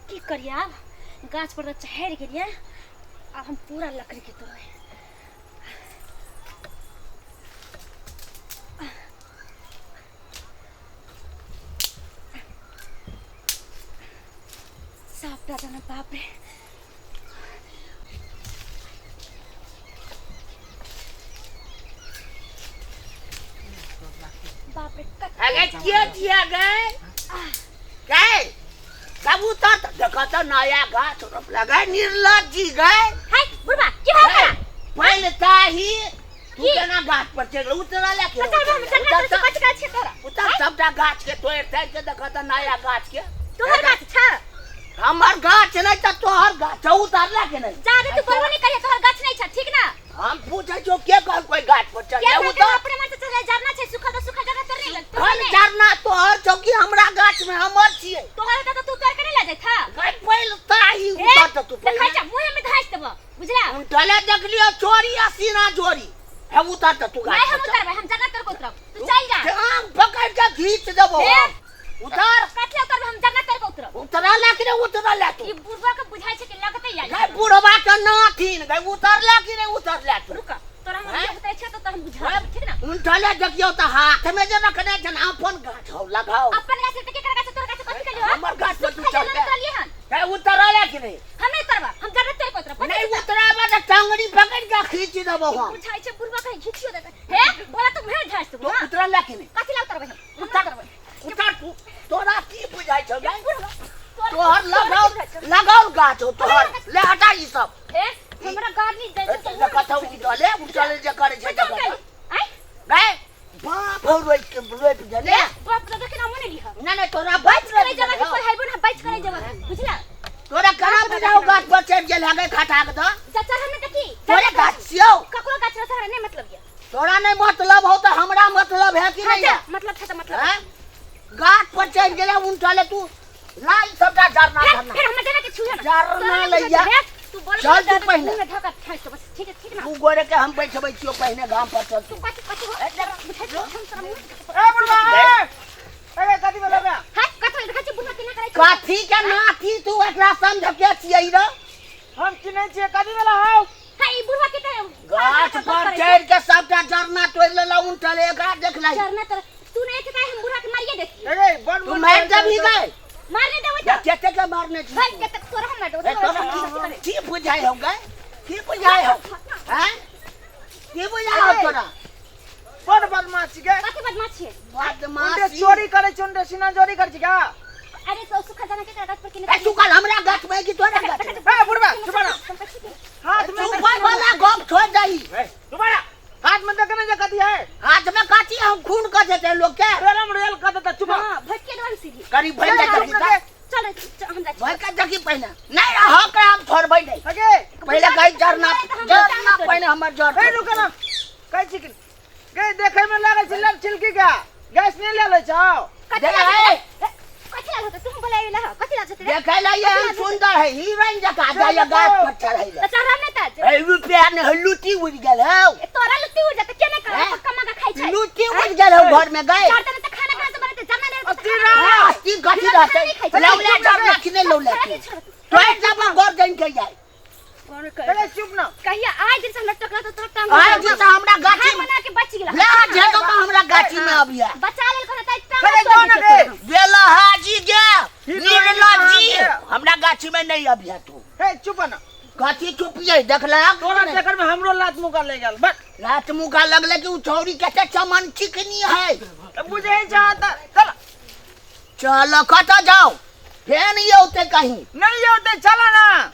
की करिए आब गाछ पर तऽ चढ़ि गेलियै आब हम पूरा लकड़ीके तोड़बै। सबटा जना बाप रे बाप रे कत अरे के दिया गए गए कबूतर तो देखो तो नया गाछ रोप लगे निर्लज जी गए। हाय बुढ़बा की भाव करा पहले ताही तू की? केना गाछ पर चढ़ उतरा ले के चल हम चल उतर चल बच गाछ छै तोरा। उतर सबटा गाछ के तोड़ ताड़ के देखो तो नया गाछ के। तोहर गाछ छ? हमर गाछ नहीं त तोहर गाछ छौ, उतारला के नहीं? जा रे तू बोलबो नहीं करिए तोहर गाछ नहीं छ ठीक ना? हम पूछै छौ के कहल कोई गाछ पर चढ़ के ले कहलकै उतर। अपने मन से चल जारना छै सुखल त सुखल जगह तोड़ नहीं खल जारना तोहर छौ कि हमरा गाछ में हमर छियै? तोहर त तू तोड़ के नहीं ले जाय था। गई पहिल ताही ए, उतर त तू देखै पहिले। छ मुंह में धाइस देबो बुझला? उनटले देखलियो चोरी आ सीना जोरी। हे उतर त तू गाछ नहीं हम पर चढ़। उतरबै हम जगह तोड़ के उतरब तू चल जा। से आम पकड़ के घीच देबो। ए। उतर। कथी उतरबै हम जगह तोड़ के उतरब। उतरा ला कि नहीं उतरा ला तू? ई बुढ़वा के बुझाइ छै कि लगतै यार। गई बुढ़वा के नाथिन गई उतरला कि नहीं उतरला तू? रुक तोरा हम हैं? उतरै छै त हम बुझा देब ठीक ना? उनटले देखियो त हाथ में जे रखने छन अपन गाछ हौ लगाओ। अपन गाछ से केकर गाछ तोर गाछ कथी केलियो? हमर गाछ पर तू चढ़ के चलिए हन। गई उतरला कि नहीं? हम नहीं उतरबा हम जगह तोड़ के उतरब। नहीं उतराबा त टांगड़ी पकड़ के खींच देबो हम। बुझाइ छै बुढ़वा के घिचियो देतै। हे बोला तू भेज झास तू। तो उतरला कि नहीं? कथी ला उतरबै हम? उतर उतर तू तोरा की बुझाइ छौ गई? बुढ़वा तोहर लगाओ लगाओ गाछ हो तोहर ले हटा ई सब। हे हमरा गाड़ी ए, जाइ छै त कथौ उठले उठले जे करे छै उतर त आइ गए बाप हो रोइक के रोइक गेले। बाप दादा के नाम नहीं लिह। ना ना तोरा बच बाप करे रोपि जब गेलै कि हौ। पढ़ाइबो ना बच करे जब बुझला? तोरा कना बुझाओ गाछ पर चढ़ि गेल हगे खटा के द। चाचा हमने देखी तोरे गाछ छियौ। ककरो गाछ रह हमरा नहीं मतलब ये। तोरा नहीं मतलब हो त हमरा मतलब है कि नहीं? हाँ, मतलब था त मतलब। हैं? गाछ पर चढ़ि गेले उनटले तू लाल सबटा जरना फिर जरना फिर हमरा जना के छुए ना। जरना लैया। तू बोल चल तू पहिने। मुंह में धक्का ठेस बस ठीक है ठीक ना? तू गोरे के हम बैठबै छियौ पहिने गाम पर चल तू तू। कथी कथी हो बुझाइ छै हम तोरा मुंह ए बुढ़वा ए अरे कथी भेलो बे? हाय कथी देखै छी बुढ़वा केना करै छै? कथी के नाथी तू एकरा समझ के छियै रे? हम चिन्है छियै कथी भेलो हौ? हाय ई बुढ़वा के त गाछ पर चढ़ि के सबटा जरना तोड़ि लेलौ उनटले एकरा देख लही। जरना तर तू नहीं थे हम बुढ़वा के मारिए देती। अरे बड़ तू मारि देबही गई? मारने देबै या त केते के मारने छी? भाई के तक तोरा हम मार देबो। ए, तोरा की बुझाइ हौ गई? की बुझाइ हौ? हैं? की बुझाइ हौ तोरा? बड़ बदमाश छी गे। कथी बदमाश छियै? उनटे बदमाशी। चोरी करै छै उनटे सीना चोरी करै छै का? अरे तो सुखा जाना के गाछ पर केने ए तू कल हमरा गाछ में कि तोरा गाछ में? ए बुढ़वा चुप ना। हाथ में चुप वाला गप छोड़ दही। ए चुप ना। हाथ में देखने जे कथी है? हाथ में काटी हम खून कर देते लोग के। रेलम रेल कर देता चुप। हां भटके देबन सीधी। करीब भरि चल, के चुप ना। चल चल, हम जाइ छी। भरि के देखी पहिने। नहीं रह के हम छोड़बै नहीं। अगे पहिले कही जरना जरना पहिने हमर जर। ए रुक ना। कहै छी कि गे देखै में लागै छै लल छिलकी के गैस नहीं ले लै छौ। कथी देख, लागत ए। हे? कथी लागत तू हम बोलाइ ला कथी लागत रे? देखै ला ये हम सुंदर है हीरोइन जकाँ जाइए गाछ पर चढ़ै त ले। चढ़ब नै त ए रुपया ने है लूटी उड़ि गेल हौ। ए, तोरा लुत्ती उड़ जाते केना कर हैं? पक्का मांगा खाइ छै। लूटी उड़ि गेल हौ घर में गए। चार तना त खाना कहाँ से बनैते जमा नहीं अस्सी रहतै, राम। हाँ, अस्सी कथी रहतै? नहीं खाइ छै। लौला जरना कि नहि लौला खाना तू? नहीं छोड़त। तोड़ि देबौ घर जानि के जाय। अरे चुप ना। कहिया आज दिन से हमरा टकरा तो तोरा टांग आज दिन से हमरा गाछी भाई बना के बच गेला। ले जेतो तो हमरा गाछी में अबिया। बचा लेल कोना त टांग अरे तोड़ जो ना देतौ रे। तोरा। बेला हाजी गे निर्लज्जी कहाँ हमरा गाछी में नहीं अबिया तू। ए चुप ना। कथी चुपियै देखलक? तोरा चक्कर में हमरो लात मुका ले गेल बस। लात मुका लगले कि उ छौरी कते चमन चिकनी है। बुझै चाहता चल। चल कतऽ जाओ फेन औते कहीं। नहीं औते चला ना।